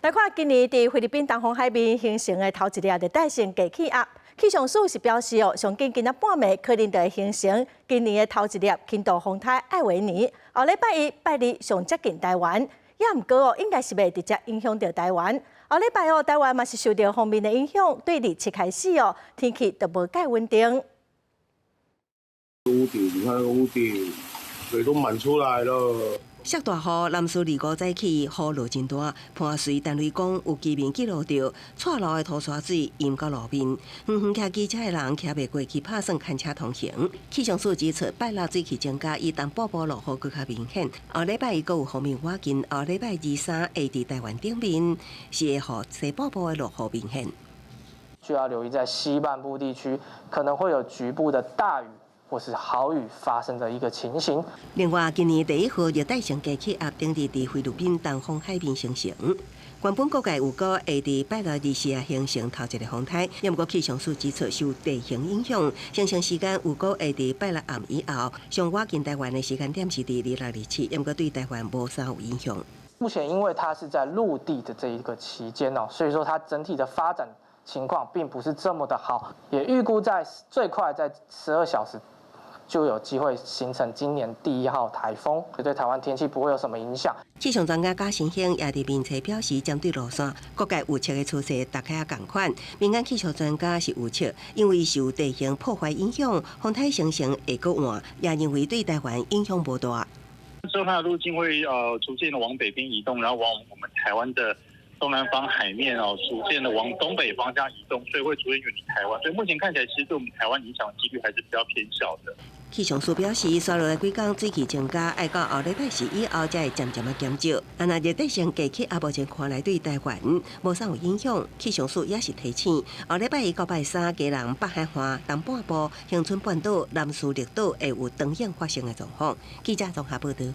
來看今年佇菲律賓東方海面形成的頭一粒熱帶性低氣壓，氣象署是表示哦，上緊今仔半暝可能就會形成今年的頭一粒輕度風颱艾維尼。後禮拜一、拜二上接近台灣，也毋過哦，應該是袂直接影響著台灣。後禮拜哦，台灣嘛是受著鋒面的影響，對二七開始哦，天氣就無蓋穩定。屋頂，你看屋頂，水都滿出來了。落大雨，南勢二五早起雨落真大，伴隨單位講有居民記錄著，蔡路的塗沙水淹到路面，遠遠騎機車的人騎袂過去，拍算牽車通行。氣象署指出，拜六水氣增加，伊東半部落雨閣較明顯。後禮拜一閣有鋒面倚近，後禮拜二三會佇台灣頂面，是會予西半部的落雨明顯。需要留意在西半部地區可能會有局部的大雨或是豪雨發生的一個情形。另外，今年第一號熱帶性低氣壓頂日佇菲律賓東方海面形成。原本估計有可會佇拜六24日形成頭一个風颱，毋過氣象署指出，受地形影響，形成時間有可會佇拜六暗以後，上倚近台灣的時間點是佇26、27，毋過對台灣無啥有影響。目前因為它是在陸地的這一個期間哦，所以說它整體的發展情況並不是這麼的好，也預估在最快在12小時就有機會形成今年第一號颱風，對台灣天氣不會有什麼影響。氣象專家賈新興也佇面冊表示，針對路線各界預測的趨勢，大概仝款。民間氣象專家是預測，因為受地形破壞影響，風颱形成會閣晚，也認為對台灣影響無大。之後它的路徑會逐漸的往北邊移動，然後往我們台灣的東南方海面哦，逐漸的往東北方向移動，所以會逐漸遠離台灣。所以目前看起來，其實對我們台灣影響幾率還是比較偏小的。氣象署表示，紲落來幾工水氣增加，愛到後禮拜四以後才會漸漸仔減少。啊，若熱帶性低氣壓目前看來對台灣無啥有影響。氣象署也是提醒，後禮拜一到拜三，基隆北海岸、東半部、恆春半島、南勢綠島會有長影發生的狀況。記者綜合報導。